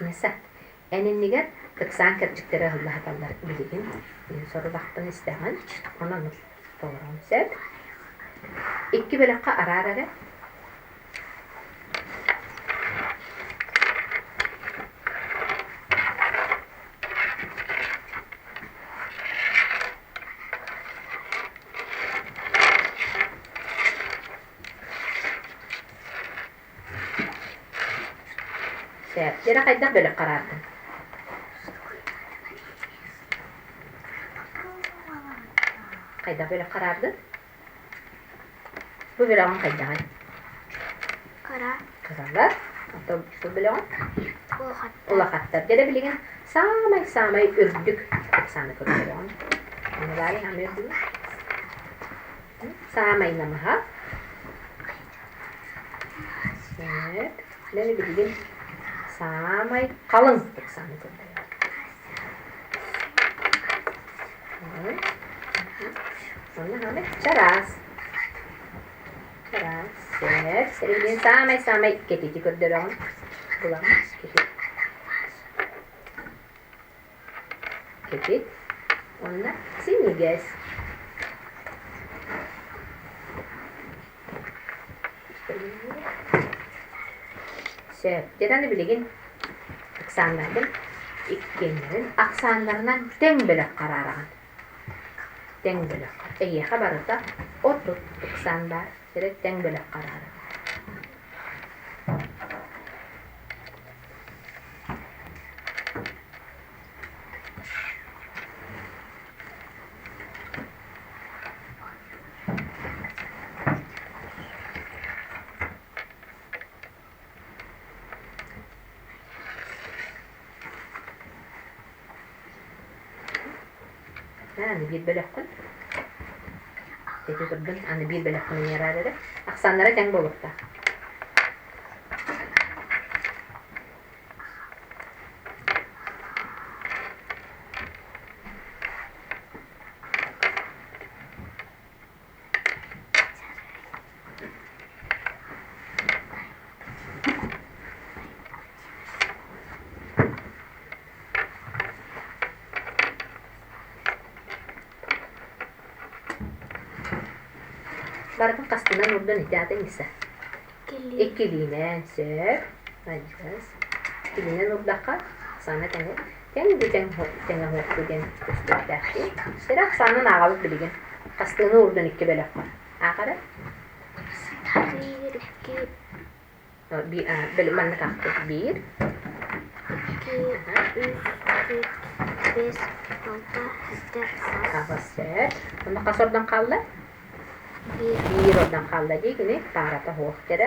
Ныса, эн иннигэр ыксаан кэрчиктэрэ ыһыллаһыталлар билигин мин сорудахпын истэҕин, онон толоруон сөп. Икки бөлөххө араар эрэ. Сөп. Дьэрэ хайдах бөлөх хараардыҥ? Хайдах бөлөх хараардыҥ? Бу бөлөҕүҥ хайдаҕый? Кыра. Кыралар. Оттон бу бөлөҕүҥ? Улахаттар. Улахаттар. Дьэрэ билигин саамай-саамай үрдүк Оксана көрдөрөҕүн. Ону баайы саамай үрдүгү. Саамай намыһа. Сөп. Дьэ билигин саамай халыҥ Оксана көрдөрөҕүн. Онно саамай чараас. Чараас. Сөп. Сэрилиин саамай-саамай кэтити көрдөрөҕүн. Булаҕын кэтит. Кэтит. Уонна синньигэс. Сөп. Дьэ аны билигин Ахсааннаргын иккиэннэрин ахсааннарынан тэҥ бөлөх хараараҕын. Тэҥ бөлөх. Эйиэхэ барыта 30 ыксаан баар. Сирэ тэҥ бөлөх хараараҕын. Аны биир бөлөххүн ити турдун аны биир бөлөххүн ыҥыраар эрэ ахсааннара тэҥ буолуохтаах. Барытын хастынан урдан ити аата Ниса? Иккилиинэн сөп. Адьас. Иккилиинэн урдахха саана тэҥэ тэҥ да тэҥ тэҥэ оһуохтуу диэн көстүөхтээх дии. Сэрэ ахсаанын ааҕабыт билигин. Хастыыны урдан икки бөлөххө. Аах эрэ. Биир, икки, Били маннык аахпыт. Биир. Икки, үс, түөрт, биэс, алта, сэттэ, аҕыс. Аҕыс сөп. Онно хас ордон хаалла? Биир. Биир ордон хаалла дии кини паарата суох кэрэ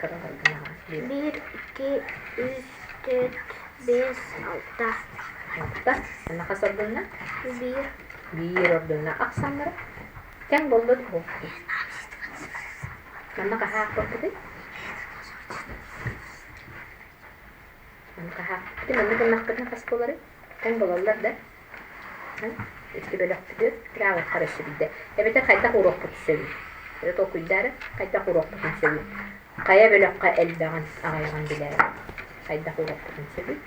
кыраларгын аҕа. Биир, икки, үс, түөрт, биэс, алта. Алта. Онно хас ордунна? Биир. Биир ордунна. Ахсааннара Тэҥ буолла дуо? Манна хаһаахпыппытый? Манна хаһаахпытый? Манна гыннахпытына хас буоларый? Тэҥ буолаллар да? Икки бөлөхпүтү тираабыттар өссө биирдэ. Эбэтэр хайдах уруокпутун сөбүй? Эрэ толкуйдаары хайдах уруокпутун сөбүй? Хайа бөлөххө элбэҕин, аҕыйаҕын билээри хайдах уруокпутун сөбүй?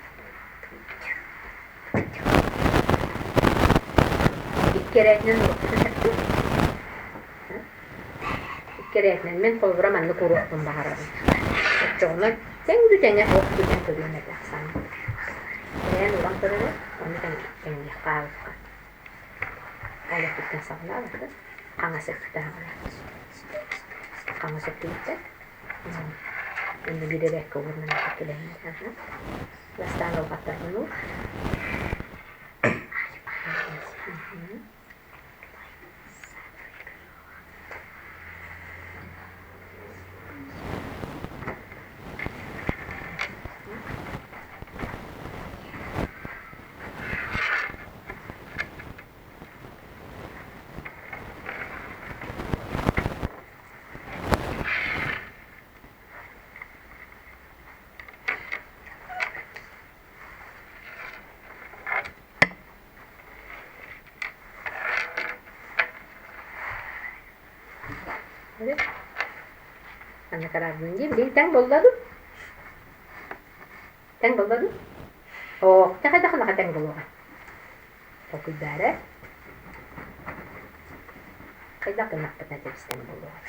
Икки эрээтинэн уруокпутун сөптүүр. Икки эрээтинэн мин холобура маннык уруокпун баҕарабын. Оччоҕуна тэҥ бүтэҥэ ох бүтэн көрүөм этэ ахсаан. Эрээн уран көрөрө, ону тэҥниэххэ аалыкка. Ол өттүттэн саҕалаабыта. Хаҥас өттүттэн саҕалаабыт. Хаҥас өттүгүттэн. Инна биир эрэккэ уурунан кэлэһиннэр. Бастаан алҕаттарбын уур. Аны караардын дии, билигин тэҥ буолла дуу? Тэҥ буолла дуу? Оо, хайдах гына тэҥ буолуоҕай? Толкуйдаары. Хайдах гыннахпытына тэбистэн буолуоҕай?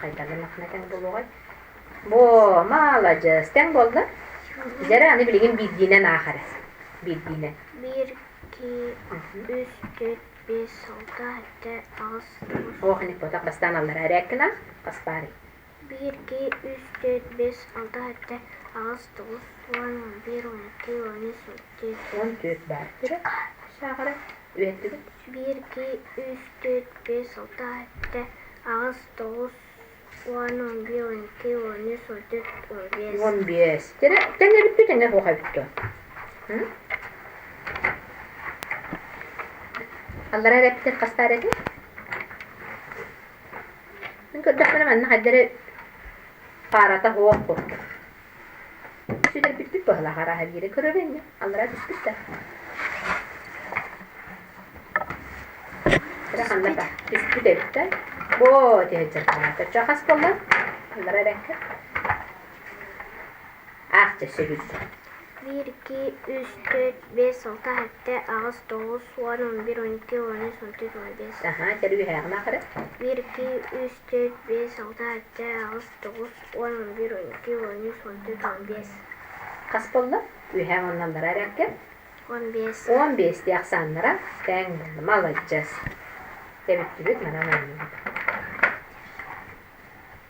Хайдах гыннахпына тэҥ буолуоҕай? Бо, маладьыас, тэҥ буолла. Дьэрэ, аны билигин биирдиинэн аах эрэ. Биирдиинэн. Биир, икки, үс, түөрт, биэс, алта, сэттэ, аҕыс, тоҕус. Оох иник ботах бастаан аллараа эрээккин аах, хаспаарый. Биир, икки, үс, түөрт, биэс, алта, сэттэ, аҕыс, тоҕус, уон, он биир, он икки, он үс, он түөрт. 14 баар. Сааҕара үөттүбүт. Биир, икки, үс, түөрт, биэс, алта, сэттэ, аҕыс, тоҕус, уон, он биир, он икки, он үс, он түөрт, он биэс. 15. Тэҥ тэҥ эбиттүү, тэҥэ суох эбиттүү. Аллара эрэппитин хастаар этий? Мин көрдөхпүнэ манна хайда эрэ паарата суох курдук. Сүтэрбиппит быһылаах арааһа биири көрөр ини, аллара түспүт да. Эрэ ханна да түспүт эбит да. Боо тиһэччэр хаалаата. Чо хас буолла? Аллара эрэккэ. Аах чэ сөбүллэ. Биир, икки, үс, түөрт, биэс, алта, сэттэ, аҕыс, тоҕус, уон, он биир, он икки, он үс, он түөрт, он биэс. Аха, тэрүүһээҕин аахары. Биир, икки, үс, түөрт, биэс, алта, сэттэ, аҕыс, тоҕус, уон, он биир, он икки, он үс, он түөрт, он биэс. Хас буолла? Үөһээ уонналлара эрэккэ. 15. 15 ахсааннара тэҥ буолла. Маладьыас. Тэбиттибит, манан оонньуубут.